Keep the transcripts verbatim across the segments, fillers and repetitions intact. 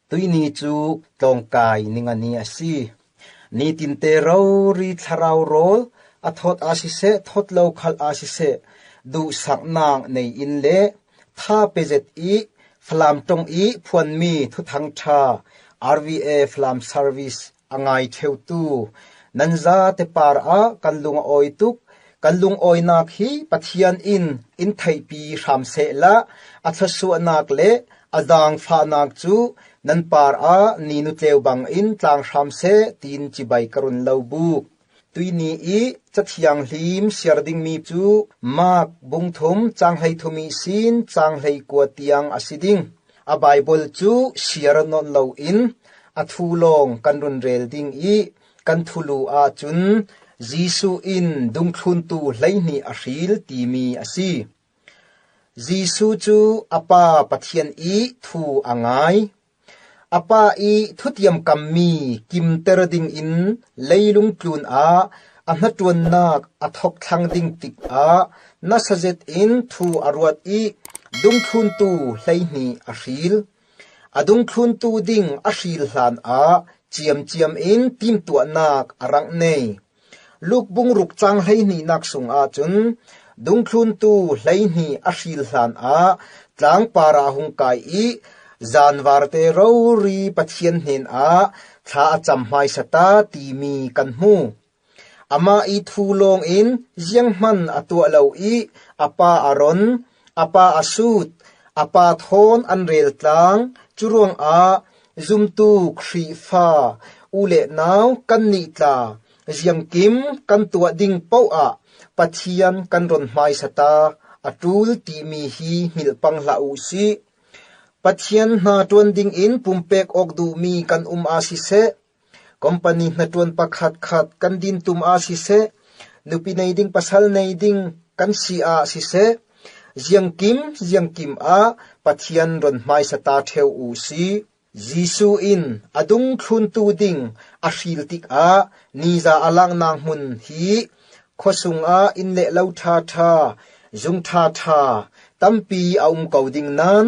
Tuini cu tlawngkai ninga ni a si. Nitinte rori thlarau rawl a thawt a siseh, thawt lo khal a siseh, duhsaknak nei in le tha pezet i Falam ṭong i phuanmi Thuthang ṭha, R V A Falam Service a ngai ṭheutu nan zate par ah kan lung a awi tuk. Kan lungawinak hi Pathian in in theihpi hram sehla, a thluasuahnak le a zaangfahnak cu nan par ah ninu tleu bangin tlang hram seh, tiin cibai ka run lo buk. Tuini i Cathianghlim siar dingmi cu Mark bung thum cang hleithum ihsin cang hleikua tiang a si ding. A Baibal cu siar nawn loin a thu lawng kan run rel ding i kan thulu ahcun Jesuh in dungthluntu hleihnih a hril timi a si. Jesuh cu a Pa Pathian i thu a ngai. A Pa i thutiam kammi kimter dingin leilung tlun ah a hnaṭuannak a thawk thlang ding tikah nasa zetin thu a ruat i dungthluntu hleihnih a hril. A dungthluntu ding a hril hlan ah ciamciam in timtuahnak a rak nei. Luk bung ruk cang hleihnihnak sung ahcun dungthluntu hleihnih a hril hlan ah tlangpar ah a hung kai i zanvarte rori Pathian hnenah thla a cam hmaisa ta timi kan hmu. Amah i thu lawngin zianghman a tuah lo i a pa a ron, a pa a sut, a pa thawn an rel tlang. Curuangah zumtu Khrihfa u le nau kannih tla ziangkim kan tuah ding paoh ah Pathian kan ron hmaisa ta a ṭul timi hi hngilh pang hlah u sih. Pathian hna ṭuan dingin pumpek awk duhmi kan um a siseh, company hnaṭuan pakhatkhat kan din tum a siseh, nupi nei ding, pasal nei ding kan si a siseh, ziangkim ziangkim ah Pathian ron hmaisa ta ṭheu u sih. Jesuh in a dungthluntu ding a hril tikah niza a laknak hmun hi khuasung ah inn le lo ṭha ṭha, zung ṭha ṭha tampi a um ko ding nain,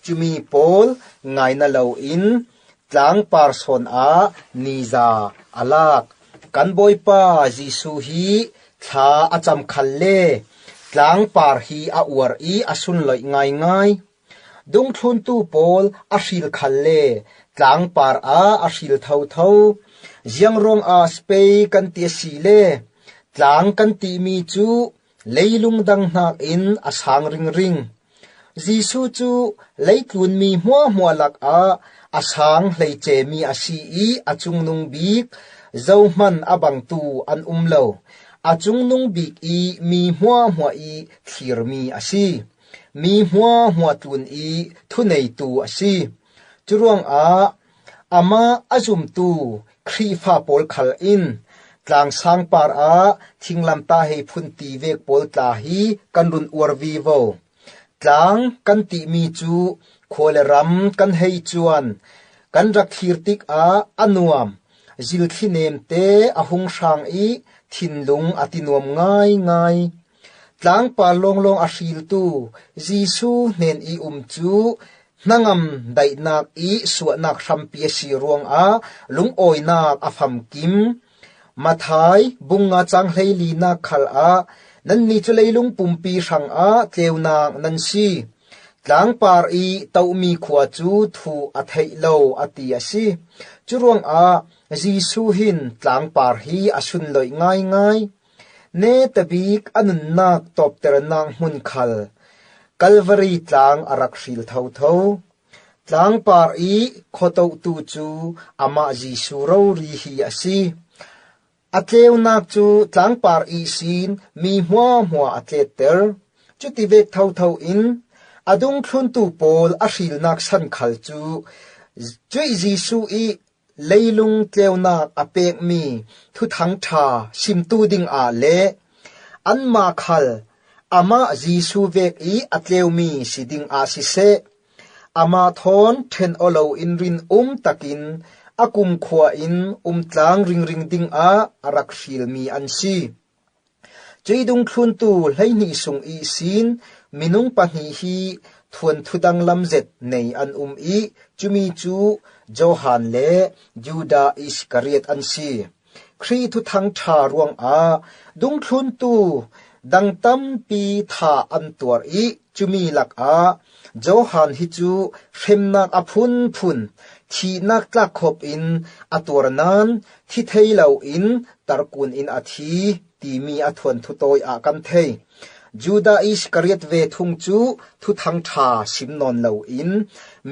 cumi pawl ngaina loin tlangpar sawn ah niza a lak. Kan Bawipa Jesuh hi thla a cam khal le tlangpar hi a uar i a sunloih ngaingai. Dungthluntu pawl a hril khal le tlangpar ah a hril thotho. Ziang ruangah spei kan ti a si le tlang kan timi cu leilung dang hnakin a sang ringring. Jesuh cu leitlunmi hmuahhmuah lakah a sang hleicemi a si i a cungnung bik zohman a bangtu an um lo. A cungnung bik i mi hmuahhmuah i thlirmi a si. Mi hmuahhmuah tlun i thuneitu a si. Curuangah amah a zumtu Khrihfa pawl khal in tlangsang par ah thinglamtah hei phun ti vek pawl tla hi kan run uar vivo. Tlang kan timi cu khua le ram kan hei cuan, kan rak thlir tikah a nuam, zilthli nemte a hung hrang i thinlung a ti nuam ngaingai. Tlangpar lawnglawng a hriltu Jesuh hnen i um cu hnangam daihnak i suahnak hrampi a si ruangah lungawinak a famkim. Matthai bung nga cang hleilinak khal ah, "Nannih cu leilung pumpi hrangah tleunak nan si. Tlangpar i tohmi khua cu thu a theih lo," a ti a si. Curuangah Jesuh hin tlangpar hi a sunloih ngaingai. Netabik a nunnak tawpternak hmun khal Calvary tlang a rak hril thotho. Tlangpar i khuatohtu cu amah Jesuh rori hi a si. A tleunak cu tlangpar ihsin mi hmuahhmuah a tletter. Cuti vek thotho in a dungthluntu pawl a hrilnak san khal cu cuih Jesuh i leilung tleunak a pekmi Thuthang ṭha simtu dingah le anmah khal amah Jesuh vek i a tleumi si dingah siseh, amah thawn ṭhen aw loin rinum takin a kumkhua in um tlang ringring dingah a rak hrilmi an si. Cuih dungthluntu hleihnih sung ihsin minung pahnih hi thuanthu danglam zet nei an um ih, cumi cu Johan le Judah Iskariot an si. Khrih Thuthang ṭha ruangah dungthluntu dang tampi thah an tuar ih, cumi lakah Johan hi cu hremnak a phunphun, thihnak tlakkhop in a tuar nain thi thei loin tarkun in a thi, timi a thuanthu tawi ah kan thei. Judah Iskariot ve thung cu Thuthang ṭha sim nawn loin,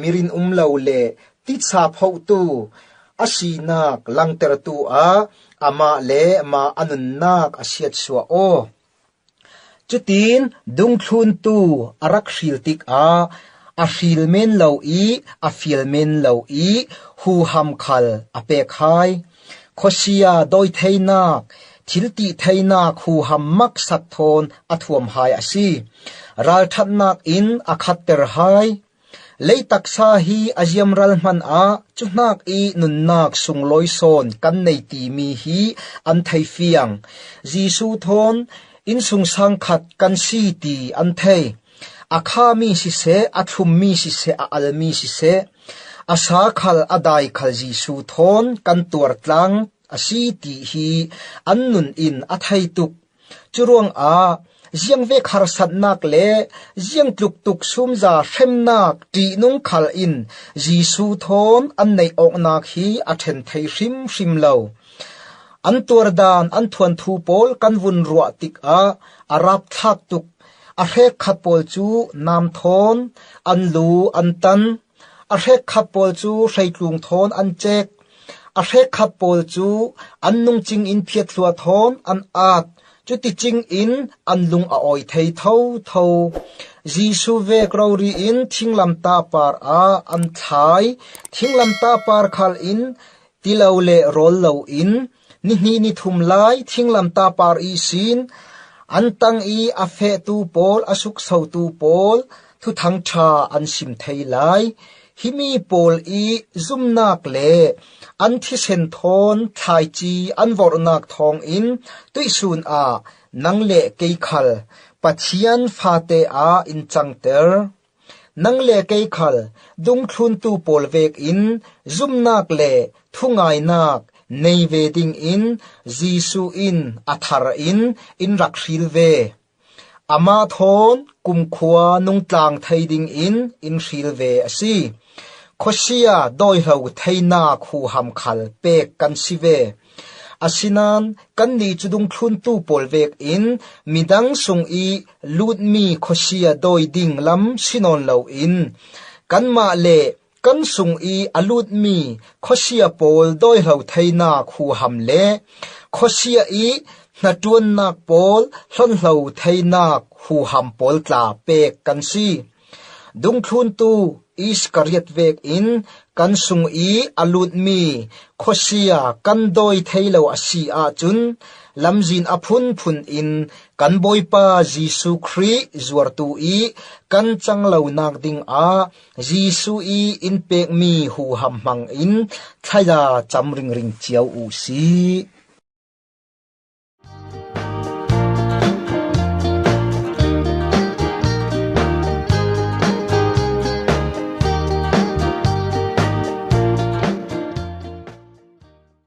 mirin um lo le titsa phohtu a sinak langtertu ah amah le mah a nunnak a siatsuah aw. Cutin dungthluntu a rak hril tikah a hril men lo ih a fial men lo ih huham khal a pek hai. Khuasia dawi theinak, thiltih theinak huham maksak thawn a thuam hai a si. Ralṭhatnak in a khatter hai. Lei taksa hi a ziamral hmanah cuhnak ih nunnak sunglawi sawn kan nei timi hi an thei fiang. Jesuh thawn innsungsang khat kan si ti an thei. A khami siseh, a thlummi siseh, a almi siseh, a sa khal, a dai khal Jesuh thawn kan tuartlang a si ti hi an nun in a thei tuk. Curuangah ziangvek harsatnak le ziangtluk tuk sumza hremnak ṭihnung khal in Jesuh thawn an neih awknak hi a ṭhen thei hrimhrim lo. An tuardan, an thuanthu pawl kan vun ruah tikah a rapthlak tuk. A hrekkhat pawl cu nam thawn an lu an tan. A hrekkhat pawl cu hreitlung thawn an cek. A hrekkhat pawl cu an nungcing in phiathlua thawn an at. Cuticing in an lung a awi thei thotho. Jesuh vek rori in thinglamtah par ah an thlai. Thinglamtah par khal in ti lo le rawl lo in, nihnih nithum lai thinglamtah par ihsin an tang ih a fehtu pawl, a suksotu pawl Thuthang ṭha an sim thei lai. Himi pawl ih zumnak le an thisen thawn thlaici an vorhnak thawngin tuihsun ah nang le kei khal Pathian fate ah in cangter. Nang le kei khal dungthluntu pawl vekin zumnak le thungainak nei ve dingin Jesuh in a thar in in rak hril ve. Amah thawn kumkhua nungtlang thei dingin in hril ve a si. Khuasia dawihlo theinak huham khal pek kan si ve. Asinain kannih cu dungthluntu pawl vekin midang sung ih lutmi khuasia dawi ding lam si nawn loin, kanmah le kan sung ih a lutmi khuasia pawl dawihlo theinak huham le khuasia ih hnaṭuannak pawl hlonhlo theinak huham pawl tla pek kan si. Dungthluntu Iskariot vekin kan sung ih a lutmi khuasia kan dawi thei lo a si ahcun, lamzin a phunphun in kan Bawipa Jesuh Khrih zuartu ih kan cang lonak dingah Jesuh ih in pekmi huham hmangin thlaya cam ringring cio u sih.